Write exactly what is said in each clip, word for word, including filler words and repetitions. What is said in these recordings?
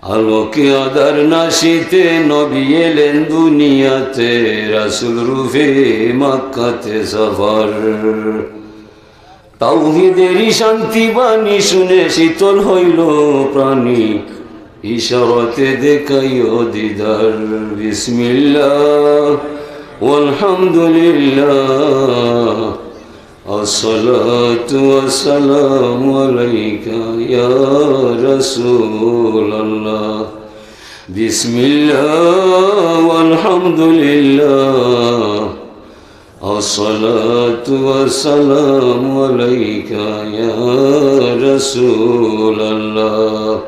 আলোকে আধার নাশিতে নবী এলেন দুনিয়াতে, রাসূল রূপে মক্কাতে সফর। তাওহীদেরই শান্তি বাণী শুনে শীতল হইল প্রাণী, ইশারাতে দেখাইও দিদার। বিসমিল্লাহ, ওয়ালহামদুলিল্লাহ, আসসালাতু ওয়াসসালামু আলাইকা ইয়া রাসূলুল্লাহ। বিসমিল্লাহ, ওয়ালহামদুলিল্লাহ, আসসালাতু ওয়াসসালামু আলাইকা ইয়া রাসূলুল্লাহ।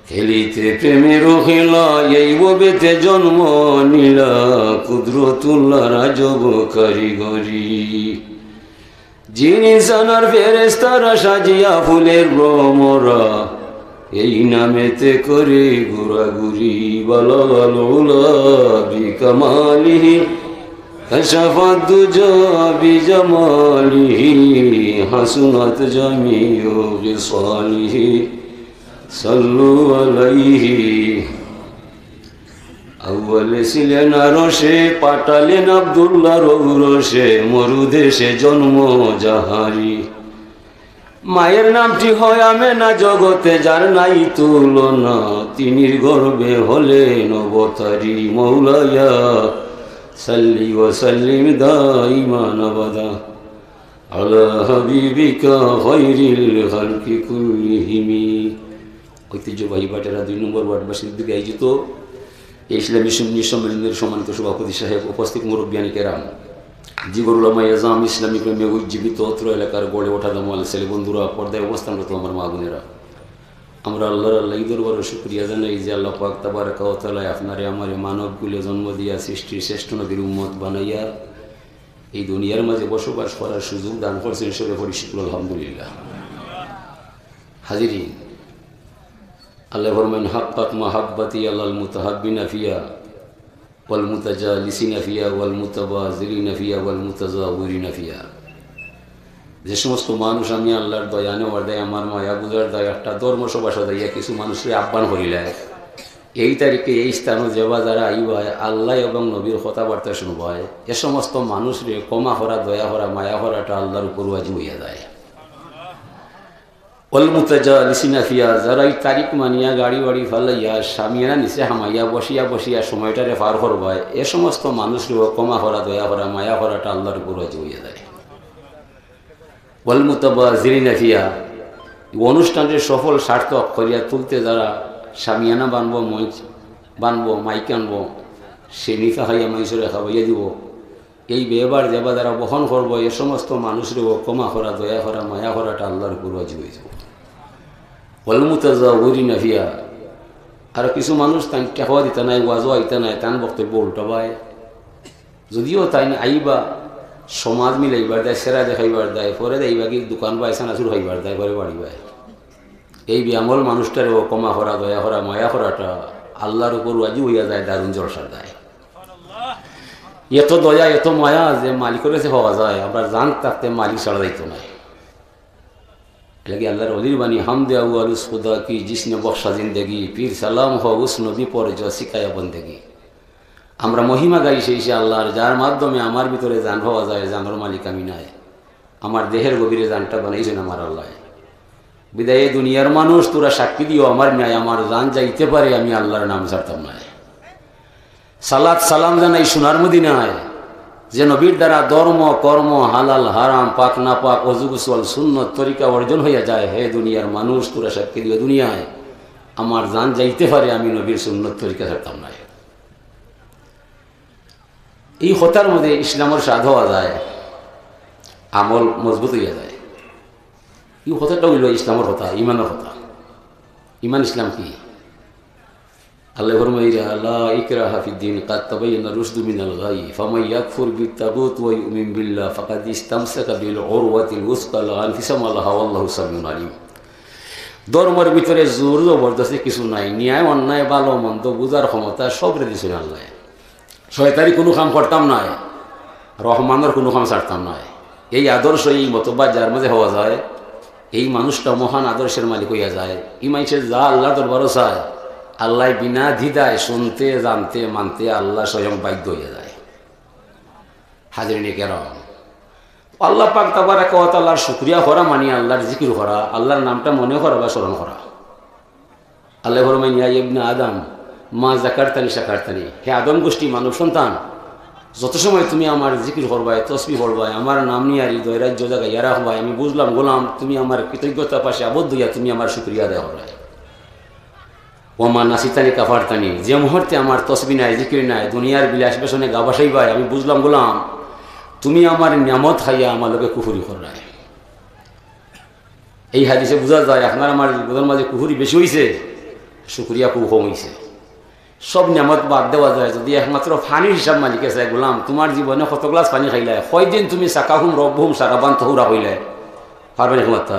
খেলিতে প্রেমের খেলা এই ভবেতে জন্ম নিলা, কুদরতুল্লাহর আজব কারিগরি। জিন ইনসান আর ফেরেশতারা সাজিয়া ফুলের ভ্রমরা, এই নামেতে করে ঘোরাঘুরি। বালাগাল উলা বিকামালিহি, কাশাফাদ দুজা বিজামালিহি, হাসুনাত জামিউ খিসালিহি, সাল্লু আলাইহি। আউয়ালে ছিলেন আরশে, পাঠালেন আব্দুল্লাহর ঔরসে, মরু দেশে জন্ম যাহারি। মায়ের নামটি হয় আমেনা, জগতে যার নাই তুলনা, তিনির গর্ভে হলেন অবতারী। মাওলায়া সাল্লি ওয়া সাল্লিম দাইমান আবাদা আলা হাবিবিকা খায়রিল খালকি কুল্লিহিমি। ঐতিহ্যবাহী ভাটেরা দুই নম্বর ওয়ার্ডবাসীর উদ্যোগে আয়োজিত এই ইসলামী সুন্নি সম্মেলনের সম্মানিত সভাপতি সাহেব, উপস্থিত মুরব্বিয়ানে কেরাম, জিগর উলামায়ে আযম, ইসলামী প্রেমে উজ্জীবিত অত্র এলাকার গড়ে ওঠা দামাল ছেলে বন্ধুরা, পর্দায় অবস্থানরত আমার মা বোনেরা, আমরা আল্লাহর আল্লাহ এই দরবারে শুকরিয়া জানাই যে আল্লাহ পাক তাবারাকা ওয়া তাআলা আপনারে আমারে মানব কুলে জন্ম দিয়া সৃষ্টির শ্রেষ্ঠ নবীর উম্মত বানাইয়া এই দুনিয়ার মাঝে বসবাস করার সুযোগ দান করছেন। সবে পড়ি শুকর আলহামদুলিল্লাহ। হাজিরিন, আল্লাহ ফরমাইন, "হাক্কাত মাহাব্বাতি আলাল মুতাহাব্বিনা ফিয়া ওয়াল মুতাজালিসিনা ফিয়া ওয়াল মুতাবাজিলিনা ফিয়া ওয়াল মুতাজাওয়িরিনা ফিয়া।" যে সমস্ত মানুষ আমি আল্লাহর দয়া নেওয়ার দায়, আমার মায়া বুঝার দায়, একটা ধর্ম সভা সাজাইয়া কিছু মানুষরে আহ্বান করিলায়, এই তারিখে এই স্থানে যেবা যারা আইবায়, আল্লাহ এবং নবীর কথাবার্তা শুনবায়, এ সমস্ত মানুষরে ক্ষমা করা, দয়া করা, মায়া করাটা আল্লাহর উপর ওয়াজিব হইয়া যায়। ওয়াল মুতাজালিসিনা ফিয়া, যারা এই তারিখ মানিয়া গাড়ি বাড়ি ফালাইয়া শামিয়ানা নিচে হামাইয়া বসিয়া বসিয়া সময়টারে পার করবায়, এ সমস্ত মানুষরেও ক্ষমা করা, দয়া করা, মায়া করাটা আল্লাহর উপর ওয়াজিব হইয়া যায়। ওয়াল মুতাবাজিলিনা ফিয়া, এই অনুষ্ঠানরে সফল সার্থক করিয়া তুলতে যারা শামিয়ানা বানবো, মঞ্চ বানবো, মাইক আনবো, সে নিফা খাইয়া মাইনষরে খাওয়াইয়া দিবো, এই ব্যয়ভার যেবা যারা বহন করবো, এ সমস্ত মানুষরেও ক্ষমা করা, দয়া করা, মায়া করাটা আল্লাহর উপর ওয়াজিব হইছে। ওয়াল মুতাজাওয়িরিনা ফিয়া, আর কিছু মানুষ তান টেকাও দিতা নায়, ওয়াজও আইতা নায়, তান বক্তব্য উল্টাবায়। যদিও তাইন আইবা, সমাজ মিলাইবার দায়, সেরা দেখাইবার দায়, পরে দেইবা কি দোকান বায়, চানাচুর খাইবার দায়, পরে বাড়ি বায়। এই বেআমল মানুষটারেও ক্ষমা করা, দয়া করা, মায়া করাটা আল্লাহর উপর ওয়াজিব হইয়া যায়, দারুণ জলসার দায়। এত দয়া, এত মায়া যে মালিকর কাছে পাওয়া যায়, আমরা জান থাকতে মালিক ছাড়া যাইতো নায়। এর লাগি আল্লাহর ওলির বাণী, "হামদে আউয়াল উস খুদা কি, জিসনে বখশা জিন্দেগি, ফির সালাম হো উস নবী পর জো সিখায়া বন্দেগি।" আমরা মহিমা গাই সেই সে আল্লাহর, যার মাধ্যমে আমার ভিতরে জান পাওয়া যায়, জানর মালিক আমি নায়। আমার দেহের গভীরে জানটা বানাইছেন আমার আল্লাহ। বিদায় দুনিয়ার মানুষ, তোরা সাক্ষী দিও আমার ন্যায়, আমার জান যাইতে পারে, আমি আল্লাহর নাম ছাড়তাম নায়। সালাত সালাম জানাই সোনার মদিনায়, যে নবীর দ্বারা ধর্ম, কর্ম, হালাল, হারাম, পাক না পাক, অজু গোসল, সুন্নত তরিকা অর্জন হইয়া যায়। হে দুনিয়ার মানুষ, তোরা সাক্ষী দিও দুনিয়ায়, আমার জান যাইতে পারে, আমি নবীর সুন্নত তরিকা ছাড়তাম নায়। এই কথার মধ্যে ইসলামর স্বাদ হওয়া যায়, আমল মজবুত হইয়া যায়। এই কথাটা হইল ইসলামর কথা, ইমানর কথা। ইমান ইসলাম কি? আল্লাহ ফরমাইরা, "লা ইকরাহা ফিদ্দিন, কাদ তাবায়্যানার রুশদু মিনাল গাই, ফামান ইয়াকফুর বিত্তাগুত ওয়া ইউমিন বিল্লাহ, ফাকাদ ইস্তামসাকা বিল উরওয়াতিল উসকা, লা ইনফিসামা লাহা, ওয়াল্লাহু সামিউন আলিম।" ধর্মর ভিতরে জোর জবরদস্তি কিছু নাই, ন্যায় অন্যায়, ভালো মন্দ বুঝার ক্ষমতা সবরে দিছেন আল্লাহ। শয়তানি কোনো কাম করতাম নায়, রহমানর কোনো কাম ছাড়তাম নায়। এই আদর্শ, এই মতবাদ যার মাঝে হওয়া যায়, এই মানুষটা মহান আদর্শের মালিক হইয়া যায়। এই মানুষের যা আল্লাহর দরবারও চায়, আল্লাহ বিনা দ্বিধায় শুনতে, জানতে, মানতে আল্লাহ স্বয়ং বাধ্য হইয়া যায়। হাজিরিনে কেরাম, আল্লাহ পাক তাবারাকা ওয়া তাআলার শুকরিয়া করা মানে আল্লাহর জিকির করা, আল্লাহর নামটা মনে করা বা স্মরণ করা। আল্লাহ ফরমাইন, "ইয়া ইবনা আদম, মা যাকারতানি শাকারতানি।" হে আদম গোষ্ঠী, মানব সন্তান, যত সময় তুমি আমার জিকির করবায়, তসবিহ পড়বায়, আমার নাম নিয়া হৃদয় রাজ্য জাগাইয়া রাখবায়, আমি বুঝলাম গোলাম, তুমি আমার কৃতজ্ঞতা পাশে আবদ্ধ হইয়া তুমি আমার শুকরিয়া আদায় করবায়। "ওয়া মা নাসিতানি কাফারতানি", যে মুহূর্তে আমার তসবিহ নাই, জিকির নাই, দুনিয়ার বিলাস ব্যসনে গা ভাসাইবায়, আমি বুঝলাম গোলাম, তুমি আমার নিয়ামত খাইয়া আমার লগে কুফুরি কররায়। এই হাদিসে বুঝা যায়, আপনার আমার জীবনের মাঝে কুফুরি বেশি হইছে, শুকরিয়া খুব কম হইছে। সব নিয়ামত বাদ দেওয়া যায়, যদি একমাত্র পানির হিসাব মালিকে চায়, "গোলাম, তোমার জীবনে কত গ্লাস পানি খাইলায়? কয়দিন তুমি সাকাহুম রব্বুহুম শারাবান তাহুরা কইলায়?" পারবেন একমাত্র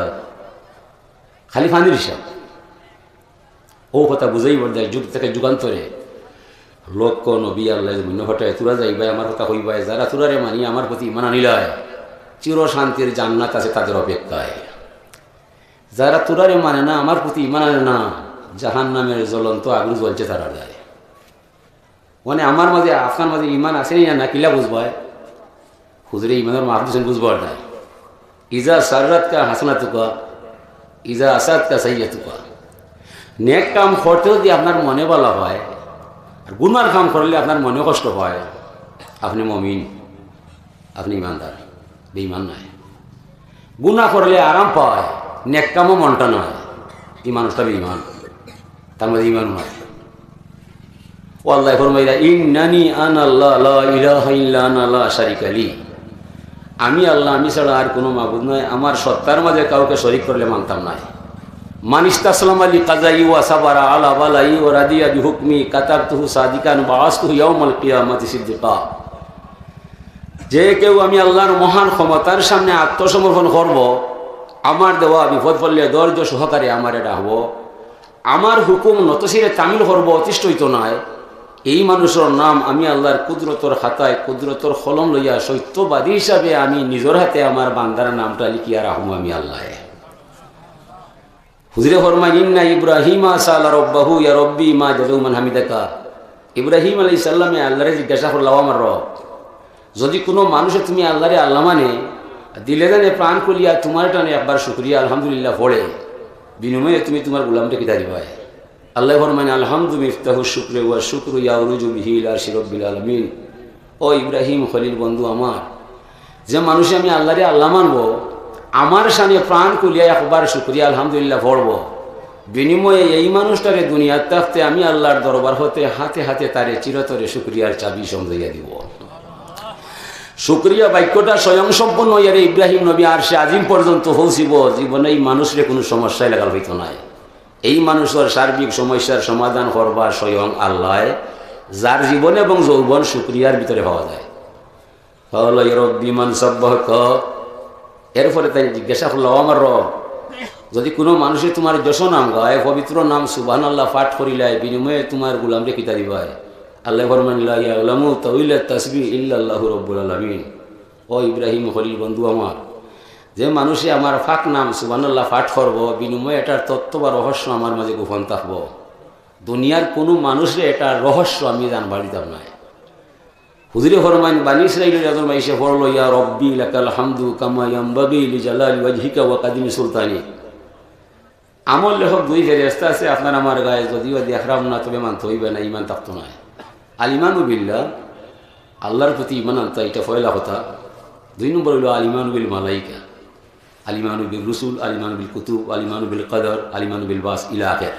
খালি পানির হিসাব। ও কথা বুঝাইবার দায় যুগ থেকে যুগান্তরে লক্ষ নবী আল্লাহ জমিন ফাটায়, তুরা যাইবায়, আমার কথা কইবায়, যারা তুরারে মানি আমার প্রতি ইমান আনিলায়, চির শান্তির জান্নাত আছে তাদের অপেক্ষায়। যারা তুরারে মানে না, আমার প্রতি ইমান আনে না, জাহান্নামের জ্বলন্ত আগুন জ্বলছে তারা যায়। মানে আমার মাঝে, আপনার মাঝে ইমান আছে নি না, না কিলা বুঝবায়? হুজুরে ইমানের মাহাদিস বুঝবার নাই। "ইজা সাররাতকা হাসানাতুকা, ইজা আসাতকা সাইয়াতুকা।" নেক কাম করতে যদি আপনার মনে ভালা হয়, আর গুনার কাম করলে আপনার মনে কষ্ট হয়, আপনি মমিন, আপনি ইমানদার, বেইমান নাই। গুনা করলে আরাম পায়, নেক কামও মনটা নয়, এই মানুষটা বেইমান, তার মধ্যে ইমান নয়। ও আল্লাহ ফরমাইলা, "ইন্নানি আনাল্লাহ লা ইলাহা ইল্লা আনা লা শারিকা লি।" আমি আল্লাহ, আমি ছাড়া আর কোনো মাবুদ নাই, আমার সত্তার মাঝে কাউকে শরিক করলে মানতাম নাই। "মান ইস্তাসলামা লি কাজাই ওয়া সাবারা আলা বালাই ওয়া রাদিয়া বিহুকমি কাতাবতুহু সাদিকান বাআসতুহু ইয়াউমাল কিয়ামাতি সিদ্দিকা।" যে কেউ আমি আল্লাহর মহান ক্ষমতার সামনে আত্মসমর্পণ করব, আমার দেওয়া বিপদ পড়লে ধৈর্য সহকারে আমারে ডাকবো, আমার হুকুম নতশিরে তামিল করব, অতিষ্ঠ হইত নায়, এই মানুষের নাম আমি আল্লাহর কুদরতর খাতায় কুদরতর কলম লইয়া সত্যবাদী হিসাবে আমি নিজের হাতে আমার বান্দার নামটা লিখিয়া রাখবো আমি আল্লাহ। হুজুরে ফরমাইন, "ইন্না ইব্রাহিমা সাআলা রব্বাহু ইয়া রব্বি মা জাযাউ মান হামিদাকা।" ইব্রাহিম আলাইহিস সালামে আল্লাহরে জিজ্ঞাসা করলা, "ও আমার রব, যদি কোনো মানুষে তুমি আল্লাহরে আল্লাহ মানে, দিলে জানে প্রাণ খুলিয়া তোমার টানে একবার শুকরিয়া আলহামদুলিল্লাহ পড়ে, বিনিময়ে তুমি তোমার গোলামরে কিতা দিবায়?" আল্লাহ ফরমাইন, "আলহামদু মিফতাহু শুকরে ওয়া শুকরু ইয়াউরুজু বিহি ইলা আরশি রব্বিল আলামিন।" ও ইব্রাহিম খলিল বন্ধু আমার, যে মানুষে আমি আল্লাহরে আল্লাহ মানবো, আমার শানে প্রাণ খুলিয়া একবার শুকরিয়া আলহামদুলিল্লাহ পড়বো, বিনিময়ে এই মানুষটারে দুনিয়াত থাকতে আমি আল্লাহর দরবার হতে হাতে হাতে তারে চিরতরে শুকরিয়ার চাবি সমঝাইয়া দিব। শুকরিয়া বাক্যটা স্বয়ং সম্পন্ন হইয়ারে ইব্রাহিম নবী আরশে আজিম পর্যন্ত পৌঁছিব, জীবনে এই মানুষরে কোনো সমস্যায় লাগাল হইতো নায়। এই মানুষের সার্বিক সমস্যার সমাধান করবা স্বয়ং আল্লাহ, যার জীবন এবং যৌবন শুকরিয়ার ভিতরে পাওয়া যায়। "ক্বালা ইয়া রাব্বি মান সাব্বাহাকা।" এরপরে তাইন জিজ্ঞাসা করলা, "ও আমার রব, যদি কোনো মানুষে তোমার যশ নাম গায়, পবিত্র নাম সুবহানাল্লাহ পাঠ করিলায়, বিনিময়ে তোমার গোলামরে কিতা দিবায়?" আল্লাহ ফরমাইন, "লা ইয়ালামু তাউইলা তাসবিহ ইল্লাল্লাহু রাব্বুল আলামিন।" ও ইব্রাহিম খলিল বন্ধু আমার, যে মানুষে আমার পাক নাম সুবহানাল্লাহ পাঠ করবো, বিনিময়ে এটার তত্ত্ব বা রহস্য আমার মাঝে গোপন থাকবো। দুনিয়ার কোনো মানুষরে এটার রহস্য আমি জানবার দিতাম নায়। হুজুরে ফরমাইন, বানি ইসরাইলর একজন মাইনষে পড়লো, "ইয়া রব্বি লাকাল হামদু কামা ইয়ামবাগি লিজালালি ওয়াজহিকা ওয়া কাদিমি সুলতানি।" আমল লেখক দুই ফেরেশতা আছে আপনার আমার গায়ে, যদিও দেখরাম না, তবে মানতে হইবে না, ইমান থাকতো নায়। আল ইমানু বিল্লাহ, আল্লাহর প্রতি ইমান আনতা, এটা পয়লা কথা। দুই নম্বর হইল আল ইমানু বিল মালাইকা, আল ইমানু বিল রুসুল, আল ইমানু বিল কুতুব, আল ইমানু বিল কদর, আল ইমানু বিল বাস ইলা আখের।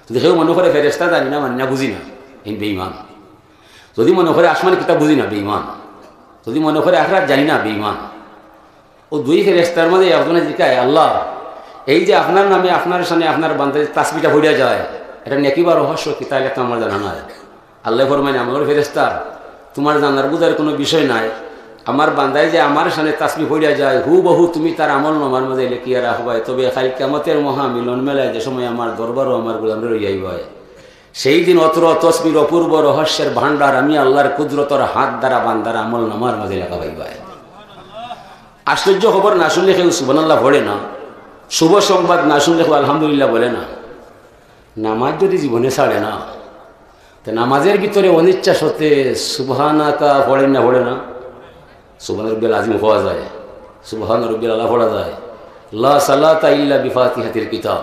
যদি কেউ মনে করে ফেরেশতা জানি না, মানি না, বুঝি না, এই বেইমান। যদি মনে করে আসমানি কিতাব বুঝি না, বেইমান। যদি মনে করে আখেরাত জানি না, বেইমান। ও দুই ফেরেশতার মাঝে একজনে জিকায়, "আল্লাহ, এই যে আপনার নামে আপনার শানে আপনার বান্দায় তাসবিটা পড়িয়া যায়, এটা নেকি বা রহস্য কিতা, এটা তো আমার জানা নাই।" আল্লাহ ফরমাইন, "আমার ফেরেশতা, তোমার জানার বুঝার কোনো বিষয় নাই। আমার বান্দায় যে আমার শানে তাসবি পড়িয়া যায়, হুবহু তুমি তার আমল নামার মাঝে লেখিয়া রাখবায়, তবে কাল কিয়ামতের মহা মিলন মেলায় যে সময় আমার দরবারও আমার গোলামরে লইয়া আইবায়, সেই দিন অত্র তসবির অপূর্ব রহস্যের ভাণ্ডার আমি আল্লাহর কুদরতর হাত দ্বারা বান্দার আমল নামার মাঝে লেখা পাইবায়।" আশ্চর্য খবর না শুনলে কেউ সুবহানাল্লাহ পড়ে না, শুভ সংবাদ না শুনলে কেউ আলহামদুলিল্লাহ বলে না। নামাজ যদি জীবনে ছাড়ে না, তো নামাজের ভিতরে অনিচ্ছা সত্ত্বে সুবহানাকা পড়ে না, পড়ে না? সুবহান রব্বিয়াল আজিম কওয়া যায়, সুবহান রব্বিয়াল আলা পড়া যায়, লা সালাতা ইল্লা বিফাতিহাতিল কিতাব।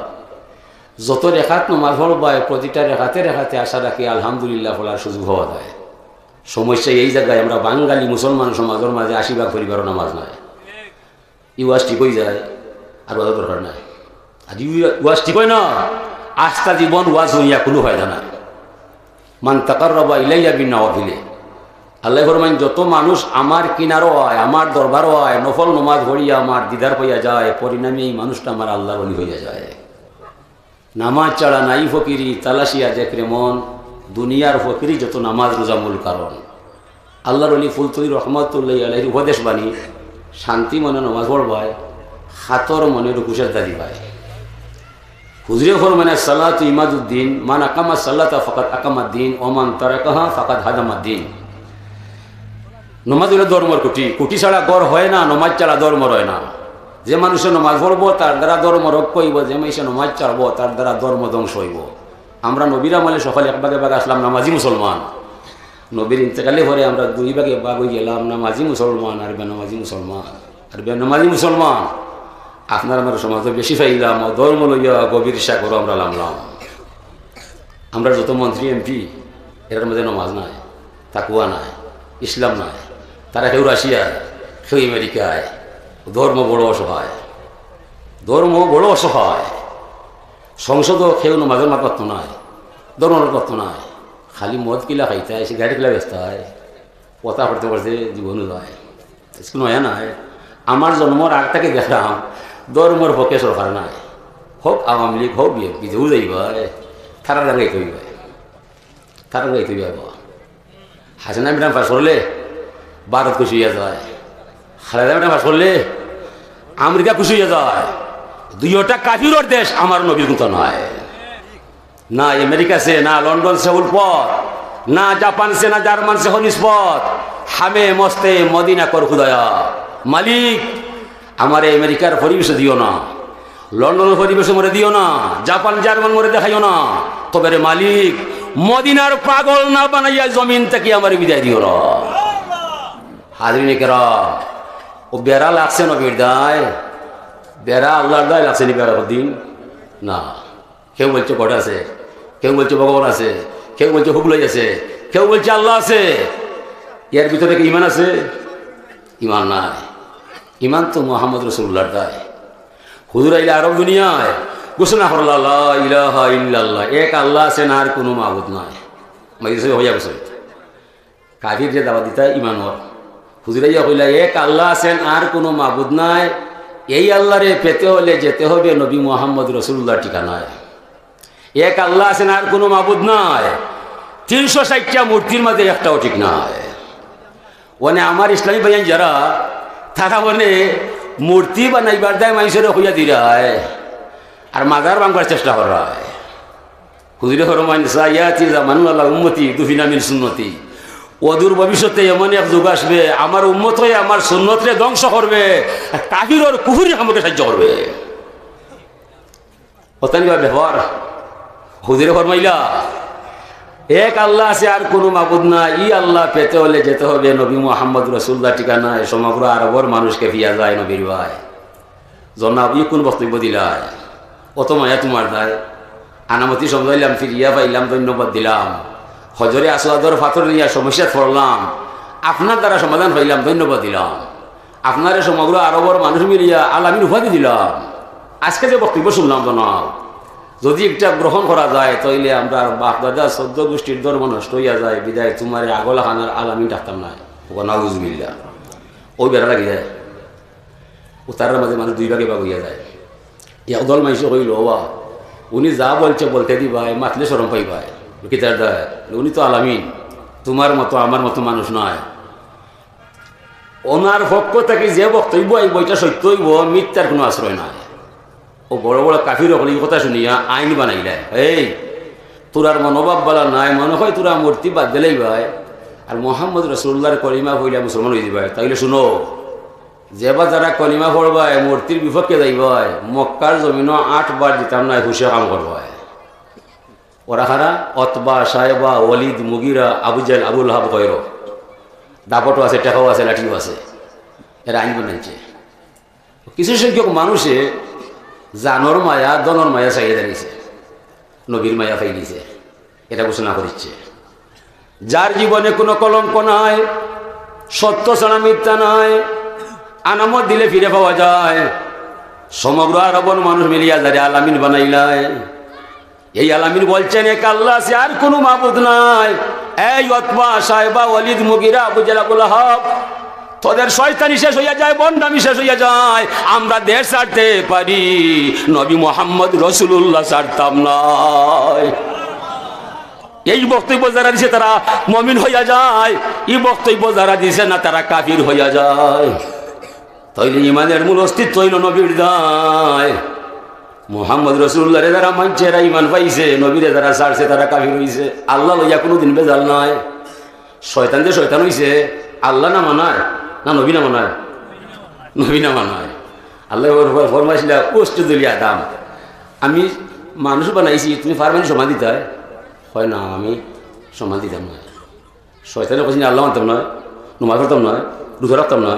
যত রেখাত নামাজ পড়বায়, প্রতিটা রেখাতে রেখাতে আশা রাখি আলহামদুলিল্লাহ পড়ার সুযোগ হওয়া যায়। সমস্যা এই জায়গায়, আমরা বাঙালি মুসলমান সমাজের মাঝে আশি ভাগ পরিবারও নামাজ নাই। ই ওয়াজ ঠিক হয়ে যায়, আর ওয়াজের দরকার নাই। আর ই ওয়াজ ঠিক হয় না, আস্তা জীবন ওয়াজ হইয়া কোনো ফায়দা নাই। মান তাকাররাবা ইলাইয়া বিন নওয়াফিলে, আল্লাহ ফরমাইন, যত মানুষ আমার কিনারো আয়, আমার দরবারো আয়, নফল নমাজ পড়িয়া আমার দিদার পাইয়া যায়, পরিণামে এই মানুষটা আমার আল্লাহর ওলি হইয়া যায়। নামাজ ছাড়া নাই ফকিরি, তালাশিয়া দেখরে মন, দুনিয়ার ফকিরি যত নামাজ রোজা মূল কারণ। আল্লাহর ওলি ফুলতলি রহমতুল্লাহ আলাইহির উপদেশ বাণী, শান্তি মনে নামাজ পড়বায়, খাতর মনে রুকুশের দাদি পায়। হুজুরে ফরমানে, "সালাতু ইমাদুদ্দিন, মান আকামা সালাতা ফাকাদ আকামাদ্দিন, ওমান তারাকাহা ফাকাদ হাদামাদ্দিন।" নমাজ হইল ধর্মর কুটি, কুটি ছাড়া ঘর হয় না, নমাজ ছাড়া ধর্ম রয় না। যে মানুষে নমাজ পড়বো, তার দ্বারা ধর্ম রক্ষা হইব, যে মানুষে নমাজ ছাড়বো, তার দ্বারা ধর্ম ধ্বংস হইব। আমরা নবীর আমলে সকল এক ভাগে ভাগ আসলাম নামাজি মুসলমান। নবীর ইন্তেকালে পরে আমরা দুই ভাগে ভাগ হয়ে গেলাম, নামাজি মুসলমান আর বেনামাজি মুসলমান। আর বেনামাজি মুসলমান আপনার আমার সমাজে বেশি পাইলাম, ও ধর্ম লইয়া গভীর সাগরও আমরা লামলাম। আমরা যত মন্ত্রী এমপি, এর মধ্যে নামাজ নাই, তাকুয়া নাই, ইসলাম নাই। তারা কেউ রাশিয়ায়, কেউ আমেরিকায়, ধর্ম বড় অসহায়, ধর্ম বড় অসহায়। সংসদও কেউ নামাজের মাত পারতো নাই, ধর্মের মাত পারতো নাই, খালি মদ কিলা খাইতায়, সিগারেট কিলা বেচতায়, কথা করতে করতে জীবনও যায়। স্কুল নয়া নাই, আমার জন্মর আগ থেকে দেখলাম ধর্মর পক্ষে সরকার নাই, হোক আওয়ামী লীগ, হোক বিএনপি, যেও যাইবা, তারা লাগাইতে হইবে, তারা লাগাইতে হইবে। বাবা, হাসিনা ম্যাডাম পাস করলে ভারত খুশি হইয়া যায়, খালেদা ম্যাডাম পাস করলে আমেরিকা খুশি হইয়া যায়। দুইটা কাফিরর দেশ, আমার নবীর কথা নয়। না আমেরিকা সে, না লন্ডন সে উলপথ, না জাপান সে, না জার্মান সে হনিস পথ। হামে মস্তে মদিনা কর খুদায়া। মালিক, আমারে আমেরিকার পরিবেশ দিও না, লন্ডনের পরিবেশ মরে দিও না, জাপান জার্মান মরে দেখাইও না। তবে রে মালিক, মদিনার পাগল না বানাইয়া জমিন থেকে আমারে বিদায় দিও না। হাজিরিন কেরাম, ও বেড়া লাগছে নবীর দায়, বেড়া আল্লাহর দায় লাগছে নি বেড়া দিন? না। কেউ বলছে God আছে, কেউ বলছে ভগবান আছে, কেউ বলছে হুবলাই আছে, কেউ বলছে আল্লাহ আছে। এর ভিতরে কি ইমান আছে? ইমান নাই। ইমান তো মোহাম্মদ রসুল্লাহর দায়। হুজুর আইলে আরব দুনিয়ায় ঘোষণা করলা, "লা ইলাহা ইল্লাল্লাহ, এক আল্লাহ আছেন, আর কোনো মাবুদ নাই।" মাইজে হইয়া গেছে। কাফির যে দাওয়াত দিতা ইমানর, হুজুর আইয়া কইলা, "এক আল্লাহ আছেন, আর কোনো মাবুদ নাই।" এই আল্লাহরে পেতে হলে যেতে হবে নবী মোহাম্মদ রসুল্লাহর ঠিকানায়। এক আল্লাহ আছেন, আর কোনো মাবুদ নাই। তিনশো ষাটটা মূর্তির মাঝে একটাও ঠিক নাই। মানে আমার ইসলামী ভাইয়ান যারা, তারা মানে মূর্তি বানাইবার দায় মানুষের হইয়া দিরায়, আর মাজার ভাঙবার চেষ্টা করায়। হুজুরে ফরমাইন, "সায়াতি জামানুন আলা উম্মতি দুফিনা মিন সুন্নতি।" অদূর ভবিষ্যতে এমন এক যুগ আসবে, আমার উম্মত হয়ে আমার সুন্নতরে ধ্বংস করবে, আর কাফিরর কুফুরি কামকে সাহায্য করবে। অতানি বা ব্যবহার। হুজুরে ফরমাইলা, "এক আল্লাহ আছে, আর কোনো মাবুদ না। ই আল্লাহ পেতে হলে যেতে হবে নবী মোহাম্মদ রসুল্লাহ ঠিকানায়।" সমগ্র আরবর মানুষকে ফিয়া যায় নবীর ভাই। জনাব, ই কোন বক্তব্য দিলায়? অত মায়া তোমার দায়। আনামতি সমঝাইলাম, ফিরিয়া পাইলাম, ধন্যবাদ দিলাম। হজরে আসওয়াদর পাথর নিয়া সমস্যাত পড়লাম, আপনার দ্বারা সমাধান পাইলাম, ধন্যবাদ দিলাম। আপনারে সমগ্র আরবর মানুষ মিলিয়া আলামিন উপাধি দিলাম। আজকে যে বক্তব্য শুনলাম জনাব, যদি একটা গ্রহণ করা যায়, তাইলে আমরার বাপ দাদা চৌদ্দ গোষ্ঠীর ধর্ম নষ্ট হইয়া যায়, বিদায় তোমারে আগলা খানার আলামিন ডাকতাম না। ও নাউজুবিল্লাহ। ওই বেড়া লাগি যায়। ও তারার মাঝে মানুষ দুই ভাগে ভাগ হইয়া যায়। একদল মানুষে কইল, "ওবা, উনি যা বলছে বলতে দিবায়, মাতলে শরম পাইবায়।" কিতার দায়, উনি তো আলামিন, তোমার মতো আমার মতো মানুষ নয়। ওনার পক্ষ থেকে যে বক্তব্য আইব, এটা সত্য হইব, মিথ্যার কোনো আশ্রয় নাই। ও বড় বড় কাফির অকলে ই কথা শুনিয়া আইন বানাইলায়, "এই, তোরার মনোভাব বালা নাই, মনে হয় তোরা মূর্তি বাদ দিলেই ভাই, আর মোহাম্মদ রসুল্লাহর কলিমা পড়িয়া মুসলমান হয়ে যাবে। তাইলে শুনো, যেবা যারা কলিমা পড়বায়, মূর্তির বিপক্ষে যাইবায়, মক্কার জমিনও আটবার দিতাম না, হুশে কাম করবায়।" ওরা কারা? উতবা, শায়বা, ওয়ালিদ, মুগিরা, আবু জাহেল, আবু লাহাব, গয়রো। দাপটও আছে, টেকাও আছে, লাঠিও আছে। এরা আইন বানাইছে। কিছু সংখ্যক মানুষে জানর মায়া, ধনর মায়া ছাড়িয়া দাঁড়াইছে, নবীর মায়া ফালাইছে, এরা ঘোষণা করিচ্ছে। যার জীবনে কোনো কলঙ্ক নাই, সত্য ছাড়া মিথ্যা নাই, আনামত দিলে ফিরে পাওয়া যায়। সমগ্র আরবর মানুষ মিলিয়া যারে আল-আমিন বানাইলায়। এই আল-আমিন বলছেন, "এক আল্লাহ আছে, আর কোনো মাবুদ নাই।" এই উতবা, শায়বা, ওয়ালিদ, মুগিরা, আবু জাহেল, আবু লাহাব, তোদের শয়তানি শেষ হইয়া যায়, ভণ্ডামি শেষ হইয়া যায়। আমরা দেশ ছাড়তে পারি, নবী মোহাম্মদ রসুলুল্লাহ ছাড়তাম না। এই বক্তব্য যারা দিছে, তারা মমিন হইয়া যায়, এই বক্তব্য যারা দিছে না, তারা কাফির হইয়া যায়। তাইলে ইমানের মূল অস্তিত্ব হইল নবীর দায়। মোহাম্মদ রসুল্লাহরে যারা মানছে, এরা ইমান পাইছে, নবীরে যারা ছাড়ছে, তারা কাফির হইছে। আল্লাহ লইয়া কোনোদিন বেজাল নাই। শয়তান যে শয়তান হইছে, আল্লাহ না মানায়, না নবী না মানায়? নবী না মানায়। আল্লাহ ফরমাইছিলা, "উসজুদু লি আদম, আমি মানুষ বানাইছি, তুমি পারবানি সম্মান দিতায়?" কয়, "না, আমি সম্মান দিতাম না।" শয়তানে কইছে, "আল্লাহ মানতাম না, নমাজ পড়তাম না, রোজা রাখতাম না,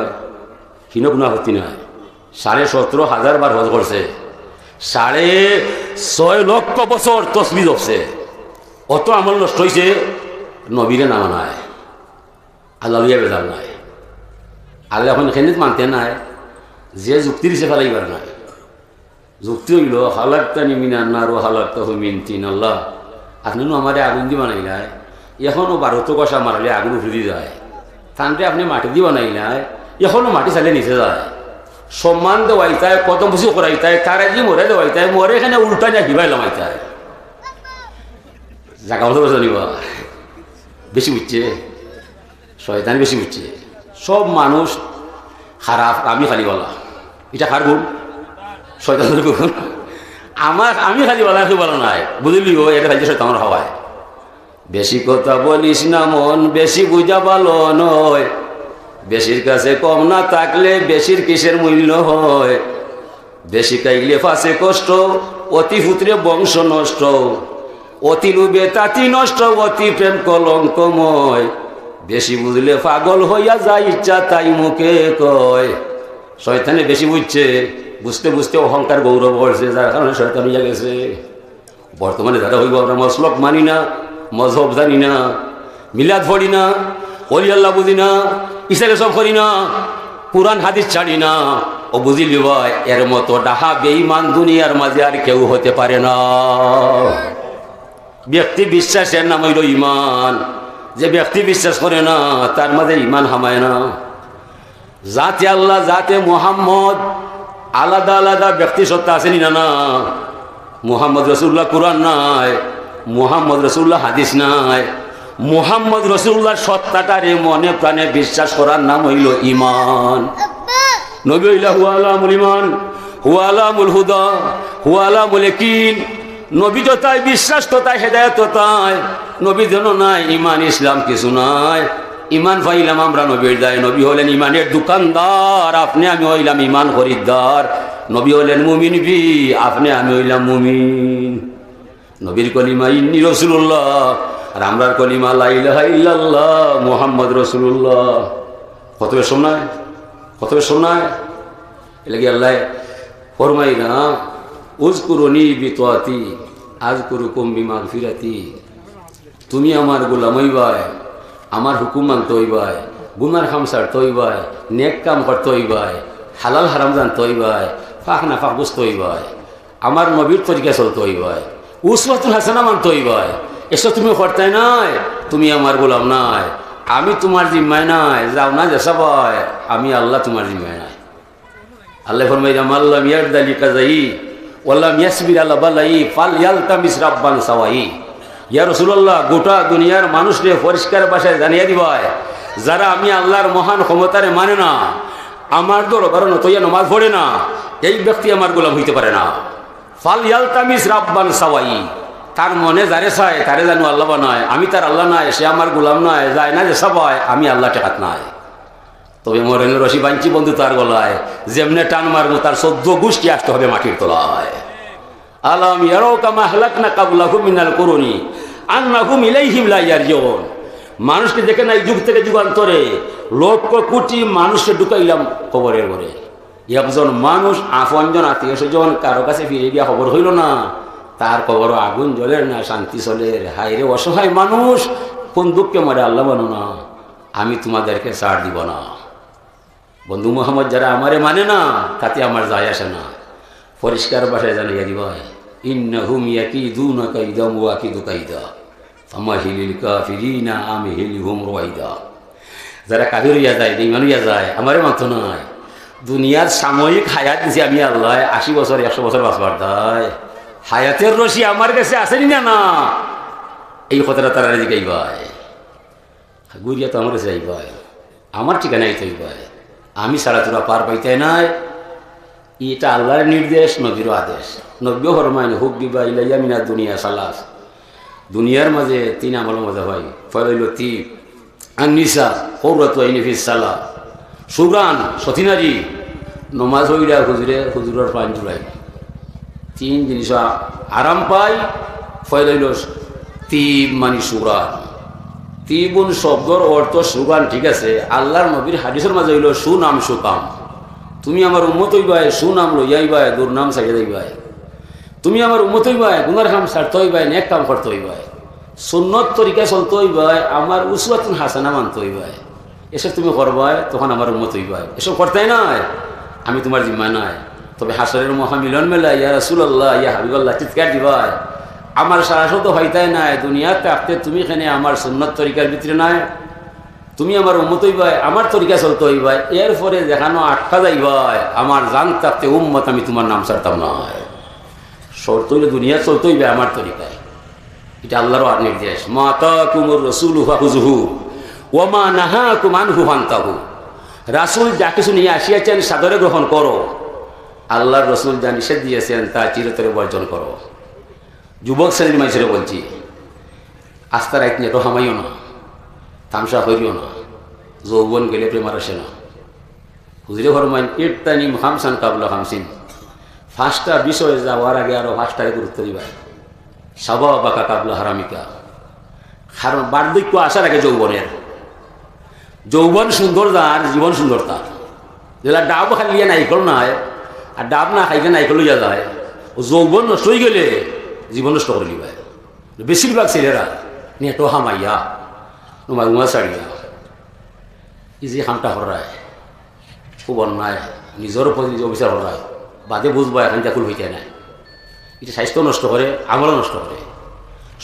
হিনো কোনো আপত্তি নাই।" সাড়ে সতেরো হাজার বার হজ করছে, সাড়ে ছয় লক্ষ বছর তসবি জপছে, অত আমল নষ্ট হইছে, নবীরে না মানায়, আল্লাহ লইয়া বেজাল নাই। আল্লাহ এখন খেনিত মানতে নাই, যে যুক্তি দিছে ফালাইবার নাই। যুক্তি হইল, "খালাক্তানি মিনান নার ওয়া খালাক্তাহু মিন তিন।" আল্লাহ, আপনে নু আমারে আগুন দি বানাইলায়, এখনো বারো তো কষা মারলে আগুন উঠে দি যায়, তানরে আপনে মাটি দি বানাইলায়, এখনো মাটি চালে নিচে যায়। সম্মান দেওয়াইতায়, কদম বুসি করাইতায়, তারা দি মরে দেওয়াইতায়, মরে এখানে উল্টা নিয়ে হিবাই লামাইতায়। জাগা মতো বসে নিবা, বেশি বুঝছে। শয়তান বেশি বুঝছে। সব মানুষ খারাপ, আমি খালি ভালা। এটা কার গুণ? শয়তানের গুণ। আমার, আমি খালি ভালা, কেউ ভালা নাই। বুঝলি, ও এটা খালি শয়তানের হাওয়ায়। বেশি কথা বলিস না মন, বেশি বুঝা ভালো নয়। বেশির কাছে কম না থাকলে বেশির কিসের মূল্য হয়? বেশি খাইলে ফাঁসে কষ্ট, অতি পুত্রে বংশ নষ্ট। অতি লোভে তাতি নষ্ট, অতি প্রেম কলঙ্কময়। বেশি বুঝলে পাগল হইয়া যায়, ইচ্ছা তাই মুখে কয়। শয়তানে বেশি বুঝছে, বুঝতে বুঝতে অহংকার গৌরব করছে, যার কারণে শয়তান হইয়া গেছে। বর্তমানে যারা হইব, আমরা মসলক মানি না, মজহব জানি না, মিলাদ পড়ি না, অলি আল্লাহ বুঝি না, ইশারে সব করি না, কোরআন হাদিস ছাড়ি না, ও বুঝিলি ভাই, এর মতো ডাহা বেঈমান দুনিয়ার মাঝে আর কেউ হতে পারে না। ব্যক্তি বিশ্বাসের নাম হইল ইমান। যে ব্যক্তি বিশ্বাস করে না, তার মাঝে ইমান হামায় না। জাতে আল্লাহ, জাতে মোহাম্মদ, আলাদা আলাদা ব্যক্তি সত্তা আছে নি না? না। মোহাম্মদ রসুল্লাহ কোরআন নাই, মোহাম্মদ রসুল্লাহ হাদিস নাই। মোহাম্মদ রসুল্লাহর সত্তাটারে মনে প্রাণে বিশ্বাস করার নাম হইল ইমান। নবী হইলা হুয়া আলামুল ইমান, হুয়া আলামুল হুদা, হুয়া আলামুল ইয়াকিন। নবী যতায় বিশ্বাস, ততায় হেদায়েত, ততায় নবী যেন নাই, ইমান ইসলাম কিছু নাই। ইমান পাইলাম আমরা নবীর দায়। নবী হলেন ইমানের দোকানদার, আপনে আমি হইলাম ইমান খরিদ্দার। নবী হলেন মুমিন বি, আপনে আমি হইলাম মুমিন। নবীর কলিমা ইন্নি রসুলুল্লাহ, আর আমরার কলিমা লা ইলাহা ইল্লাল্লাহ মুহাম্মদ রসুলুল্লাহ। কত বেশ শোনায়, কত বেশ শোনায়। এর লাগি আল্লাহ ফরমাই না, "উযকুরুনি বিতাআতি আযকুরুকুম বিমাগফিরাতি।" তুমি আমার গোলাম হইবায়, আমার হুকুম মানতে হইবায়, গুনার কাম ছাড়তে হইবায়, নেক কাম করতে হইবায়, হালাল হারাম জানতে হইবায়, পাক না পাক বুঝতে হইবায়, আমার নবীর তরিকা চলতে হইবায়, উসওয়াতুল হাসানা মানতে হইবায়। এসব তুমি করতায় নায়, তুমি আমার গোলাম নায়, আমি তোমার জিম্মায় নায়, যাও না যে সবাই, আমি আল্লাহ তোমার জিম্মায় নায়। আল্লাহ ফরমাইলা, "মাল্লাম ইয়ারদা লিকাজাই, ওয়াল্লাম ইয়াসবির আলা বালাই, ফাল ইয়ালতামিস রাব্বান সাওয়াই।" ইয়া রাসূলুল্লাহ, গোটা দুনিয়ার মানুষরে পরিষ্কার ভাষায় জানিয়ে দিবায়, যারা আমি আল্লাহর মহান ক্ষমতারে মানে না, আমার দরবারে নত হইয়া নমাজ পড়ে না, এই ব্যক্তি আমার গোলাম হইতে পারে না। ফাল ইয়ালতামিস রাব্বান সাওয়াই, তার মনে যারে চায়, তারে জানো আল্লাহ বানায়, আমি তার আল্লাহ নায়, সে আমার গোলাম নায়, যায় না যে সবাই, আমি আল্লাহ ঠেকাত নায়। তবে মরণের রশি বানছি বন্ধু তার গলায়, যেমনে টান মারবো তার চোদ্দ গোষ্ঠী আসতে হবে মাটির তলায়। আলাম ইয়ারাও কামা আহলাকনা ক্বাবলাহুম মিনাল কুরুনি আন্নাহুম ইলাইহিম লা ইয়ারজিউন। মানুষকে দেখে না, এই যুগ থেকে যুগান্তরে লক্ষ কোটি মানুষকে ঢুকাইলাম কবরের ঘরে। একজন মানুষ আপনজন আত্মীয় স্বজন কারো কাছে ফিরে গিয়া খবর হইল না, তার কবরও আগুন জ্বলের না, শান্তি চলের। হায় রে অসহায় মানুষ, কোন দুঃখে মরে আল্লাহ মানো না, আমি তোমাদেরকে ছাড় দিব না। বন্ধু মোহাম্মদ, যারা আমারে মানে না, তাতে আমার যায় আসে না। পরিষ্কার ভাষায় জানাইয়া দিবায়, ইন্নাহুম ইয়াকিদুনা কাইদাম ওয়া আকিদু কাইদা, ফামাহিলিল কাফিরিনা আমহিলহুম রুয়াইদা। যারা কাফির হইয়া যায়, বেঈমান হইয়া যায়, আমারে মানতো নায়। দুনিয়ার সাময়িক হায়াত দিছি আমি আল্লাহ, আশি বছর, একশো বছর বাঁচবার দায়। হায়াতের রশি আমার কাছে আছে নি না? না, এই কথাটা তারা জিগাইবায়। ঘুরিয়া তো আমার কাছে আইবায়, আমার ঠিকানায় তো আইবায়। আমি ছাড়া তোরা পার পাইতে নাই। এটা আল্লাহর নির্দেশ, নবীরও আদেশ। নবীও ফরমাইন, হুব্বিবা ইলাইয়া মিনাদ দুনিয়া সালাস। দুনিয়ার মাঝে তিন আমল মজা হয়। পয়লা হইল তিব, আন নিসা, কৌরাতু আইনি ফিস সালা। সুগ্রান, সতী নারী, নমাজ হইলা হুজুরে, হুজুরের পান জুড়াই। তিন জিনিস আরাম পাই। পয়লা হইল তিব, মানে সুগ্রান। তিবুন শব্দর অর্থ সুগ্রান, ঠিক আছে। আল্লাহর নবীর হাদিসের মাঝে হইল সুনাম সুকাম। তুমি আমার উম্মত হইবায়, সুনাম লইয়া আইবায়, দুর্নাম ছাড়িয়া যাইবায়। তুমি আমার উম্মত হইবায়, গুনার কাম ছাড়তে হইবায়, নেক কাম করতে হইবায়, সুন্নত তরিকা চলতে হইবায়, আমার উসওয়াতুন হাসানা মানতে হইবায়। এসব তুমি করবায়, তখন আমার উম্মত হইবায়। এসব করতায় নায়, আমি তোমার জিম্মা নাই। তবে হাসরের মহামিলন মেলায়, ইয়া রাসূলুল্লাহ, ইয়া হাবিবাল্লাহ, চিৎকার দিবায়, আমার সারা শব্দ হইতায় নায়। দুনিয়াত থাকতে তুমি কেনে আমার সুন্নত তরিকার ভিতরে নাই? তুমি আমার উম্মত হইবায়, আমার তরিকা চলতে হইবায়। এরপরে যেখানো আটকা যাইবায়, আমার জান থাকতে উম্মত, আমি তোমার নাম ছাড়তাম নায়। শর্ত হইল দুনিয়া চলতে হইবে আমার তরিকায়। এটা আল্লাহরও আর নির্দেশ, মা আতাকুমুর রাসূলু ফাখুযুহু ওয়া মা নাহাকুম আনহু ফান্তাহু। রাসূল যা কিছু নিয়ে আসিয়াছেন, সাদরে গ্রহণ করো। আল্লাহর রসুল যা নিষেধ দিয়েছেন, তা চিরতরে বর্জন করো। যুবক শ্রেণীর মানুষেরা বলছি, আস্তা রাইত নেটো হামাইও না, তামশা করিও না, যৌবন গেলে প্রেম আর আসে না। হুজুরে ফরমাইন, ইগতানিম খামসান কাবলা খামসিন, পাঁচটা বিষয়ে যাওয়ার আগে আরো পাঁচটারে গুরুত্ব দিবা। শাবাবাকা কাবলা হারামিকা, কারণ বার্ধক্য আসার আগে যৌবনের। যৌবন সুন্দর যার, জীবন সুন্দর তার। যেলা ডাব খাইলে নাইকল নাই, আর ডাব না খাইলে নাইকল হইয়া যায়। ও যৌবন নষ্ট হয়ে গেলে জীবন নষ্ট করে নিবে। বেশিরভাগ ছেলেরা নেটো হামাইয়া, নমাজ উমাজ ছাড়িয়া, এই যে কামটা করায়, খুব অন্যায়, নিজের উপর নিজে অবিচার করায়, বাদে বুঝবা এখন যা কুল হইতে নাই। এটা স্বাস্থ্য নষ্ট করে, আমলও নষ্ট করে।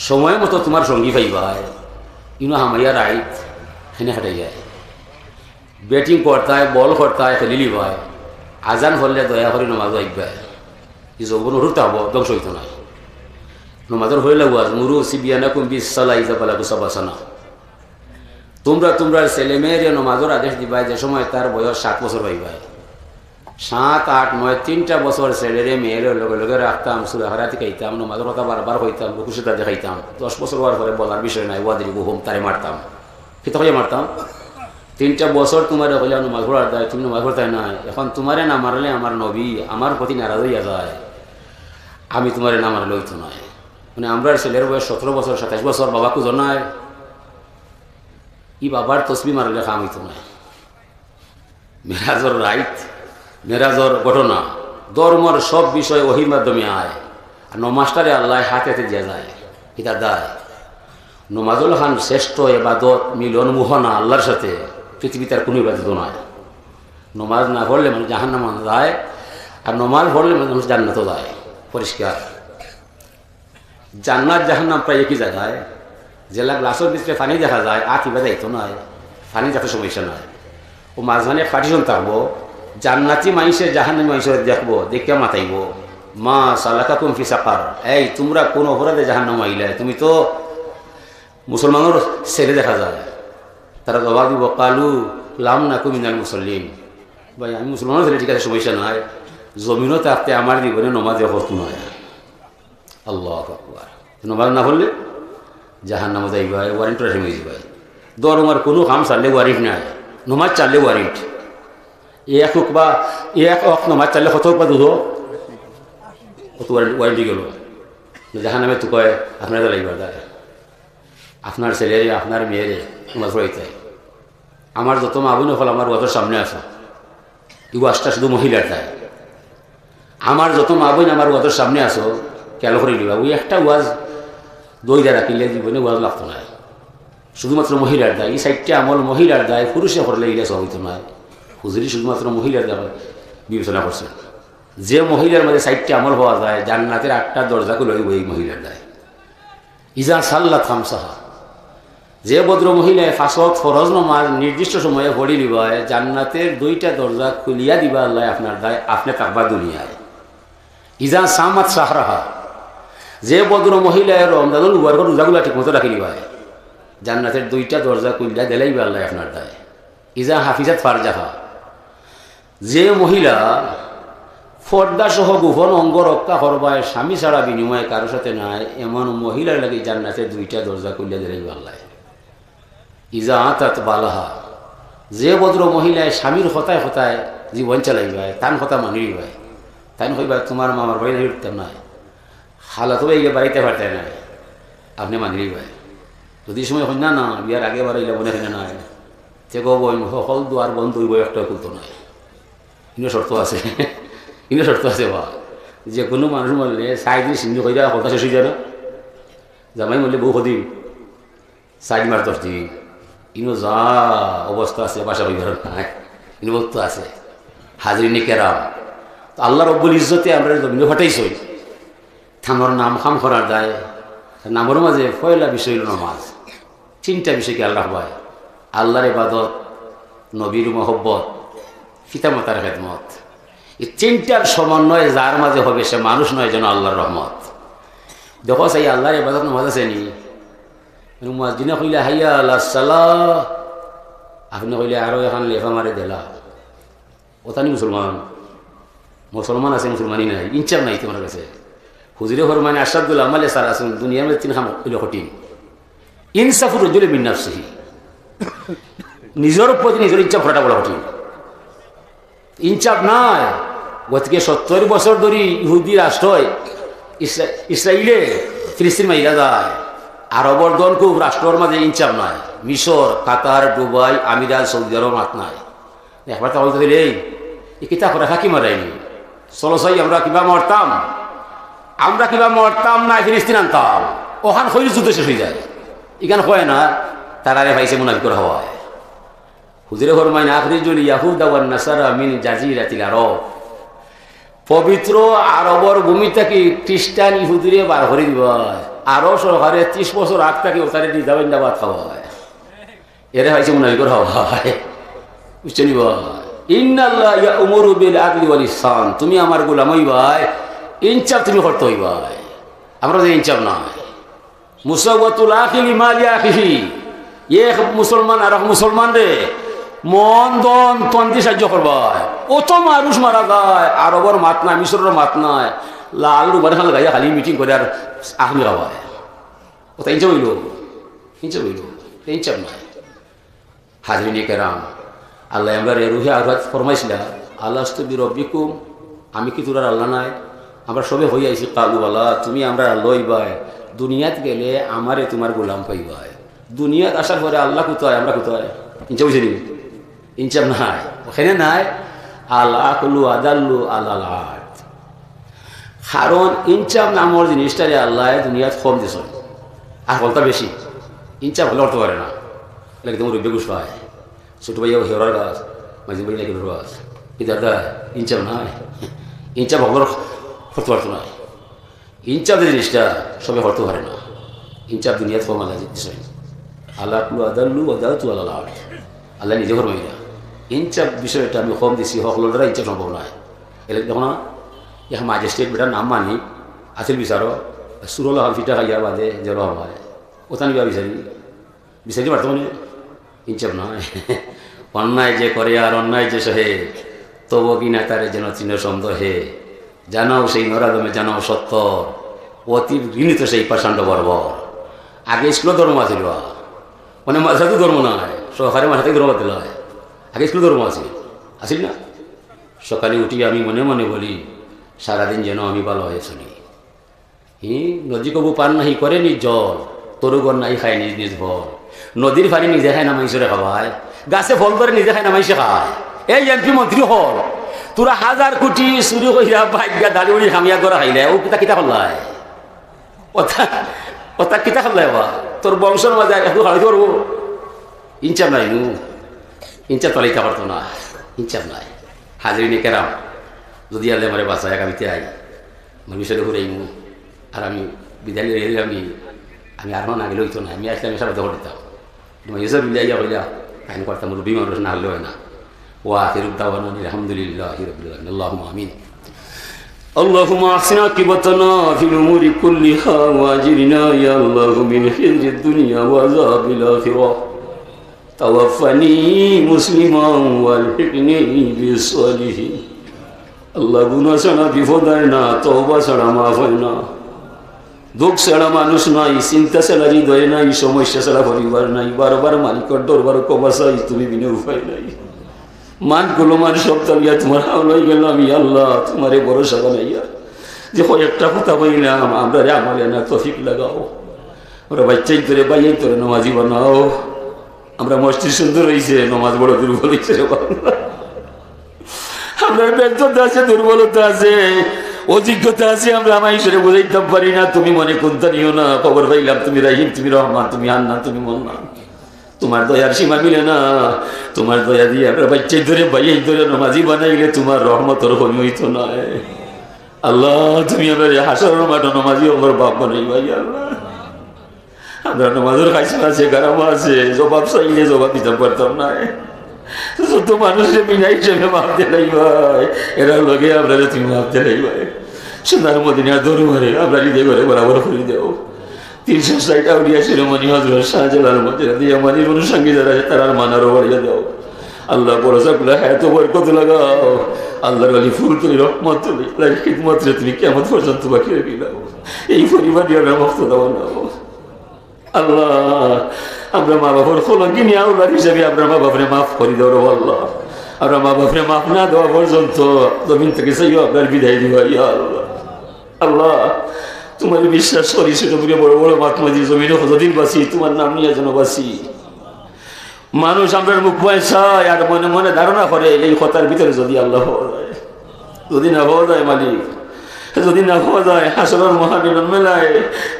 সময় মতো তোমার সঙ্গী পাইবায়, ইনো হামাইয়া রাইত, হেনে হাঁটাই যায়। ব্যাটিং করতায়, বল করতায়, খেলিলি ভাই। আজান হলে দয়া করে নমাজ আইবায়। এই যৌবন উঠতে হবো, ধ্বংস হইতো নাই। নমাজের হইলে ওয়াজ, মুরু সিবিয়ানাকুম বিস সালা ইজা বালাগু সাবা সানা। তোমরা তোমরার ছেলে মেয়েরে নমাজের আদেশ দিবায় যে সময় তার বয়স সাত বছর হইবায়। সাত, আট, নয়, তিনটা বছর ছেলেরে মেয়েরে লগে লগে রাখতাম, সুরা হারাতি খাইতাম, নমাজের কথা বারবার কইতাম, রুকু সুজদা দেখাইতাম। দশ বছর হওয়ার পরে বলার বিষয় নাই, ওয়াদিরিবুহুম, তারে মারতাম। কিতা কইয়া মারতাম? তিনটা বছর তোমারে কইলাম নমাজ পড়ার দায়, তুমি নমাজ পড়তায় নায়। এখন তোমারে না মারলে আমার নবী আমার প্রতি নারাজ হইয়া যায়, আমি তোমারে না মারলে হইতো নায়। মানে, আমরার ছেলের বয়স সতেরো বছর, সাতাইশ বছর, বাবা খুঁজো নাই। ই বাবার তসবি মারলে কাম হইতো নায়। মেরাজর রাইত, মেরাজর ঘটনা, ধর্মর সব বিষয় ওহির মাধ্যমে আয়। আর নমাজটারে আল্লাহ হাতে হাতে দিয়া যায়, এটা দায়। নমাজুল খান শ্রেষ্ঠ এবাদত, মিলন মোহনা আল্লাহর সাথে, পৃথিবীতে আর কোনো ইবাদত নাই। নমাজ না পড়লে মানুষ জাহান্নামে যায়, আর নমাজ পড়লে মানুষ জান্নাতও যায়। পরিষ্কার। জান্নাত জাহান্নাম প্রায় একই জায়গায়। যেলা গ্লাসের ভিতরে পানি দেখা যায়, আত ইবা যাইতো নায়, পানি যাতে সমস্যা নাই। ও মাঝখানে পার্টিশন থাকবো, জান্নাতি মাইনষে জাহান্নামি মাইনষরে দেখবো, দেখিয়া মাতাইবো, মা সালাকাকুম ফি সাকার, এই তোমরা কোন অপরাধে জাহান্নামে আইলায়? তুমি তো মুসলমানের ছেলে দেখা যায়। তারা জবাব দিব, কালু লাম নাকু মিনাল মুসল্লিন। ভাই, আমি মুসলমানের ছেলে, ঠিক আছে, সমস্যা নাই। জমিনও থাকতে আমার জীবনে নমাজে হত নয়। আল্লাহু আকবার। নমাজ না পড়লে জাহান্নামে যাইবায়, ওয়ারেন্ট রাখে যাইবায়। ধর্মর কোনো কাম ছাড়লে ওয়ারেন্ট নাই, নমাজ ছাড়লে ওয়ারেন্ট। এক হুকবা, এক অক্ত নমাজ ছাড়লে কত হুকবা দুধ? কত ওয়ারেন্ট, ওয়ারেন্ট গেল। জাহান্নামে তো কয়, আপনারে জ্বালাইবার দায়, আপনার ছেলেরে, আপনার মেয়েরে নমাজ পড়াইতে। আমার যত মা বোন অকল আমার ওয়াজর সামনে আছো, ই ওয়াজটা শুধু মহিলার দায়। আমার যত মা বোন আমার ওয়াজর সামনে আছো, খেয়াল করি নিবা, ওই একটা ওয়াজ দুই দ্বারা কিনলে জীবনে ওয়াজ লাগতো না। শুধুমাত্র মহিলার দায়, এই চাইরটা আমল মহিলার দায়, পুরুষে করলে ইলা সব হইতো না। হুজুরি শুধুমাত্র মহিলার দায় বিবেচনা করছে। যে মহিলার মাঝে চাইরটা আমল পাওয়া যায়, জান্নাতের আটটা দরজা খুলে হইব এই মহিলার দায়। ইজা সাল্লাত খামসাহা, যে ভদ্র মহিলায় পাঁচ ওয়াক্ত ফরজ নমাজ নির্দিষ্ট সময়ে পড়ি নিবায়, জান্নাতের দুইটা দরজা খুলিয়া দিবা আল্লাহ আপনার দায়, আপনি থাকবা দুনিয়ায়। ইজা সামাত শাহরাহা, যে ভদ্র মহিলায় রমজানুল মুবারকর রোজাগুলা ঠিকমতো রাখি নিবায়, জান্নাতের দুইটা দরজা খুলিয়া দিলাইবা আল্লাহ আপনার দায়। ইজা হাফিজাত ফারজাহা, যে মহিলা পর্দা সহ গোপন অঙ্গ রক্ষা করবায়, স্বামী ছাড়া বিনিময়ে কারো সাথে নাই, এমন মহিলার লাগি জান্নাতের দুইটা দরজা খুলিয়া দিলাইবা আল্লাহ। ইজা আতাত বালাহা, যে ভদ্র মহিলায় স্বামীর কথায় কথায় জীবন চালাইবায়, তান কথা মানি নিবায়, তাইন কইবা, তোমার মামার বাড়ি নাই উঠতাম না, হালাত হয়ে গেলে বাড়িতে পারতে না, আপনি মানি নিবায়। যদি সময় হন না, না, বিয়ার আগে বাড়াইলে মনে হয় না, না, তে গো বইন, সকল দুয়ার বন্ধ হইব, একটা খুলতো না। ইনো শর্ত আছে, ইনো শর্ত আছে বা, যে কোনো মানুষ মরলে সাইড সিন্ধু কইরা কথা শেষ হয়ে যায় না। জামাই মরলে বউ কদিন, চার মাস দশ দিন। ইনো যা অবস্থা আছে, বাসা কইবার নাই, ইনো বহুত আছে। হাজিরিনে কেরাম, তো আল্লাহ রব্বুল ইজ্জতে আমরা জমিনে ফাটাইছই, থানোর নাম খাম করার দায়। নামর মাঝে পয়লা বিষয় হইল নামাজ। তিনটা বিষয় খেয়াল রাখবায়, আল্লাহর ইবাদত, নবীর মহব্বত, পিতামাতার খেদমত। এই তিনটার সমন্বয় যার মাঝে হবে, সে মানুষ নয়, যেন আল্লাহর রহমত। দেখো, সেই আল্লাহর ইবাদত নামাজ আছে নি? মানে, মুয়াজ্জিনে কইলে, "হাইয়া আলাস সালাহ", আপনি কইলে, "আরো এখান লেফা মারে দিলা।" ওতানি মুসলমান, মুসলমান আছে, মুসলমানি নাই, ইনসাফ নাই তোমার কাছে। হুজুরে ফরমাইন, "আশাদ্দুল আমালে সালাসুন", দুনিয়ার মধ্যে তিন কাম হইল কঠিন। ইনসাফুর রজুলি মিন নাফসিহি, নিজের প্রতি নিজের ইনসাফ করাটা বড় কঠিন। ইনসাফ নাই। গতিকে সত্তর বছর ধরি ইহুদি রাষ্ট্রয় ইসরা-, ইসরায়েলে ফিলিস্তিন মাইরা যায়। আরবর ধনকুব রাষ্ট্রর মাঝে ইনসাফ নাই। মিশর, কাতার, দুবাই, আমিরাত, সৌদি আরব মাত নাই। একবার তো হইতে দিলে এই, এই কিতা করে ফাঁকি মারাইনি। চলো চাই আমরা কিবা মরতাম, আমরা কিবা মরতাম না ফিলিস্তিন আনতাম। ওখান হইলে যুদ্ধ শেষ হয়ে যায়। এখান হয় না, তারারে পাইছে মুনাফিকর হওয়ায়। হুজুরে ফরমাইন, "আখরিজুল ইয়াহুদা ওয়ান নাসারা মিন জাজিরাতিল আরব।" পবিত্র আরবর ভূমি থাকি খ্রিস্টান ইহুদিরে বার করি দিবায়। আরব সরকারে ত্রিশ বছর আগ থাকি ওতারে দিদাবাইন্দা ভাত খাওয়ায়। এরে পাইছে মুনাফিকর হওয়ায়। বুঝছো নি বা? ইন্নাল্লাহ ইয়াউমুরু বিল আদলি ওয়াল ইহসান। তুমি আমার গোলাম হইবায়, ইনসাফ তুমি করতে হইবায়। আমরা যে ইনসাফ নাই। মুসাওয়াতুল আখি লিমালি আখিহি। এক মুসলমান আর এক মুসলমানরে মন, ধন, তন দি সাহায্য করবায়। অত মানুষ মারা যায়, আরবর মাত নাই, মিশরর মাত নাই। লাল রুমাল খান লাগাইয়া খালি মিটিং করে আর আহমি খাওয়ায়। ওটা ইনসাফ হইল? ইনসাফ হইল? ইনসাফ নাই। হাজিরিনে কেরাম, আল্লাহ আমরারে রুহে আরওয়াহ ফরমাইছিলা, "আলাস্তু বিরাব্বিকুম, আমি কি তোরার আল্লাহ নাই?" আমরা সবে হই আইছি, "কালু বালা, তুমি আমরার আল্লাহ হইবায়, দুনিয়াত গেলে আমারে তোমার গোলাম পাইবায়।" দুনিয়াত আসার পরে আল্লাহ কোথায়, আমরা কোথায়? ইনসাফ হইছে নি? ইনসাফ নাই, ওখানে নাই। আল আকলু আদাল্লু আলাল আদ। কারণ ইনসাফ নামর জিনিসটারে আল্লাহ দুনিয়াত কম দিছইন, আর হকলতা বেশি। ইনসাফ হকলে করতে পারে না। লাগে তোমার রুব্বে গুছ পায়, ছোট ভাইয়া হেরার গাছ, মাঝে ভাই নাকি গাছ, কি দাদা, ইনসাফ নাই। ইনসাফ হকলে করতে পারতো না। ইনসাফ যে জিনিসটা সবে করতে পারে না। ইনসাফ দুনিয়াত কম আল্লাহ দিছইন। আল আকলু আদাল্লু ওয়াল আদালতু আলাল আদ। আল্লাহ নিজে ফরমাইলা, ইনসাফ বিষয়টা আমি কম দিছি, হকলর দ্বারা ইনসাফ সম্ভব নয়। এলে দেখো না, এক ম্যাজিস্ট্রেট বেটার নাম মানি, আছিল বিচারো, সুরলা হাল ফিটা খাইয়া বাদে জেল হয়। ওটা নিবা বিচারি, বিচারি পারতো মানে? ইনসাফ নয়। অন্যায় যে করে আর অন্যায় যে সহে, তবু কিনা তারে যেন চিহ্ন সন্দেহে। জানাও সেই নরাদমে, জানাও সত্য, অতি ঘৃণিত সেই পাষণ্ড বর্বর। আগে স্কুলে ধর্ম আছিল, মানে মাদ্রাসাত ধর্ম নাই, সরকারি মাদ্রাসাত ধর্ম দিল হয়। আগে স্কুলে ধর্ম আছিল, আছিল না? সকালে উঠি আমি মনে মনে বলি, সারাদিন যেন আমি ভালো হয়ে চলি। ই নদী কবু পার নাহি করে নিজ জল, তরুগণ নাই খায় নিজ নিজ ফল। নদীর পানি নিজে খায় না, মাইনষরে খাওয়ায়। গাছে ফল ধরে নিজে খায় না, মাইনষে খায়। এই এমপি মন্ত্রী অকল, তোরা হাজার কোটি চুরি করিয়া, ভাগিয়া, দাড়ি উড়ি কামিয়া করে খাইলে, ও কিতা কিতা করলায়? অতা, অতা কিতা করলায় বা? তোর বংশর মাঝে একটু খাওয়াইতে পারবো? ইনসাফ নাই নু, ইনসাফ চালাইতে পারতো না, ইনসাফ নাই। হাজিরিনে কেরাম, যদি আল্লায় আমারে বাঁচায়, আগামীতে আই, মানুষরে ঘুরাইমু। আর আমি বিদায় লইয়া গেলাম কি, আমি আর না গেলে অইতো না, আমি আসলে আমি সারা দখল দিতাম। তুমি ইউসুফ বিল্লাহ ইয়া কইলা, তাই করতাম, মুরব্বি মানুষ না হলে অয় না। ওয়া আখিরু দাওয়ানা আলহামদুলিল্লাহি রাব্বিল আলামিন। আল্লাহুম্মা আমিন। اللهم أحسن عاقبتنا في الأمور كلها وأجرنا يا الله من خزي الدنيا وعذاب الآخرة। توفني مسلما وألحقني بالصالحين। আল্লাহ, গুনা ছাড়া বিপদ অয় না, তওবা ছাড়া মাফ অয় না। দুঃখ ছাড়া মানুষ নাই, চিন্তা ছাড়া হৃদয় নাই, সমস্যা ছাড়া পরিবার নাই। বারবার মালিকর দরবারো ক্ষমা চাই, তুমি বিনে উপায় নাই। মান কুলো মান সব তালিয়া তোমার হাওলায় গেলাম, ইয়া আল্লাহ, তোমারে ভরসা বানাইয়া যে কয়েকটা কথা কইলাম, আমরারে আমলে আনার তৌফিক লাগাও। আমরা বাচ্চাইন্তরে, ভাইয়াইন্তরে নমাজি বানাও। আমরা মসজিদ সুন্দর অইছে, নমাজ বড় দুর্বল অইছে রে বাবা। আমরার ব্যর্থতা আছে, দুর্বলতা আছে, অযোগ্যতা আছে, আমরা মাইনষরে বুঝাইতাম পারি না। তুমি মনে কুন্তা নিও না, খবর পাইলাম তুমি রহিম, তুমি রহমান, তুমি হান্নান, তুমি মন্নান। তোমার দয়ার সীমা মিলে না। তোমার দয়া দিয়া আমরা বাচ্চাইন্তরে, ভাইয়াইন্তরে নমাজি বানাইলে তোমার রহমতর কমি অইতো নায়। আল্লাহ, তুমি আমরারে হাশরর মাঠো নমাজি অকলর বাপ বানাইবায়, ইয়া আল্লাহ। আমরা নমাজর কাজ আছে, গারামা আছে, জবাব চাইলে জবাব দিতাম পারতাম নায়। যত মানুষরে বিনা হিসাবে মাফ দিলাইবায়, এরার লগে আমরারে তুমি মাফ দিলাইবায়। সোনার মদিনার দরবারে আমরার হৃদয় ঘরে বরাবর করি দেও। তিনশো ষাট আউলিয়া শিরোমণি হযরত শাহজালাল মদিনা দিয়া মানির অনুষঙ্গী যারা আছে, তারার মান আরো বাড়িয়া দেও। আল্লাহ, বড় সাকুলা হায়াত বরকত লাগাও। আল্লাহর ওলি ফুলতলি রহমতুল্লাহ আলাইহির খিদমতরে তুমি কিয়ামত পর্যন্ত বাকি রাখিলাও। এই পরিবার দিয়া আমরা মুক্ত দাও না। আল্লাহ, আমরা মা বাপর কলঙ্কিনী আওলাদ হিসাবে আমরা মা বাপরে মাফ করি দেও রে আল্লাহ। আমরা মা বাপরে মাফ না দেওয়া পর্যন্ত জমিন থেকে চাইও আপনার বিদায় দিবা, ইয়া আল্লাহ। আল্লাহ, তোমার বিশ্বাস করি, ছোট থেকে বড় বড় মাত মাঝি জমিনে কতদিন বাঁচি, তোমার নাম নিয়ে যেন বাঁচি। মানুষ আমরার মুখ বায় চায় আর মনে মনে ধারণা করে, এই কথার ভিতরে যদি আল্লাহ পাওয়া যায়, যদি না পাওয়া যায় মালিক, যদি না পাওয়া যায় হাশরর মহামিলন মেলায়,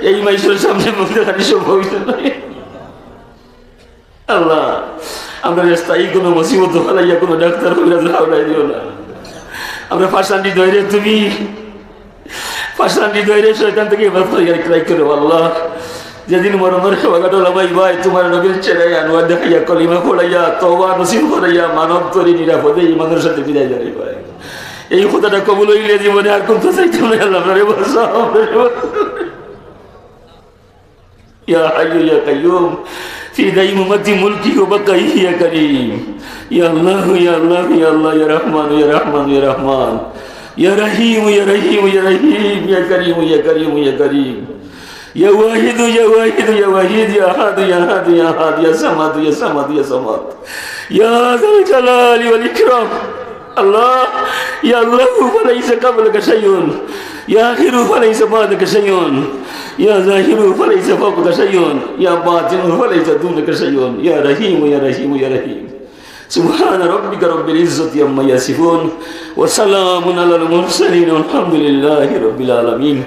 এই মাইনষর সামনে মুখ দেখানি সম্ভব অইতো নায়। আল্লাহ, আমরারে স্থায়ী কোনো মুসিবত ফালাইয়া কোনো ডাক্তার কবিরাজর হাওলায় দিও না। আমরা পাষাণ হৃদয়রে তুমি, পাষাণ হৃদয়রে শয়তান থেকে হেফাজত করিয়া রাখিও আল্লাহ। যেদিন মরণর খেওয়াঘাটো লামাইবায়, তোমার নবীর চেহারায় আনোয়ার দেখাইয়া, কলিমা পড়াইয়া, তওবা নসিব করাইয়া, মানব তরি নিরাপদে ইমানের সাথে বিদায় জানাইবায়। এই কথাটা কবুল অইলে জীবনে আর কুন্তা চাইতাম নায়, আল্লাহ, আপনারে বাঁচাও, আপনারে বাঁচাও। يا حي يا قيوم، في دائمة ملكه وبقائه يا كريم. يا الله، يا الله، يا الله، يا رحمن، يا رحمن، يا رحمن. يا رحيم، يا رحيم، يا رحيم، يا كريم، يا كريم، يا كريم. يا واحد، يا واحد، يا واحد، يا أحد، يا أحد، يا أحد، يا صمد، يا صمد، يا صمد. يا ذا الجلال والإكرام. الله، يا الله فليس قبلك شيء، يا آخر فليس بعدك شيء، يا ظاهر فليس فوقك شيء، يا باطن فليس دونك شيء، يا رحيم، يا رحيم، يا رحيم. سبحان ربك رب العزة عما يصفون، وسلام على المرسلين، والحمد لله رب العالمين.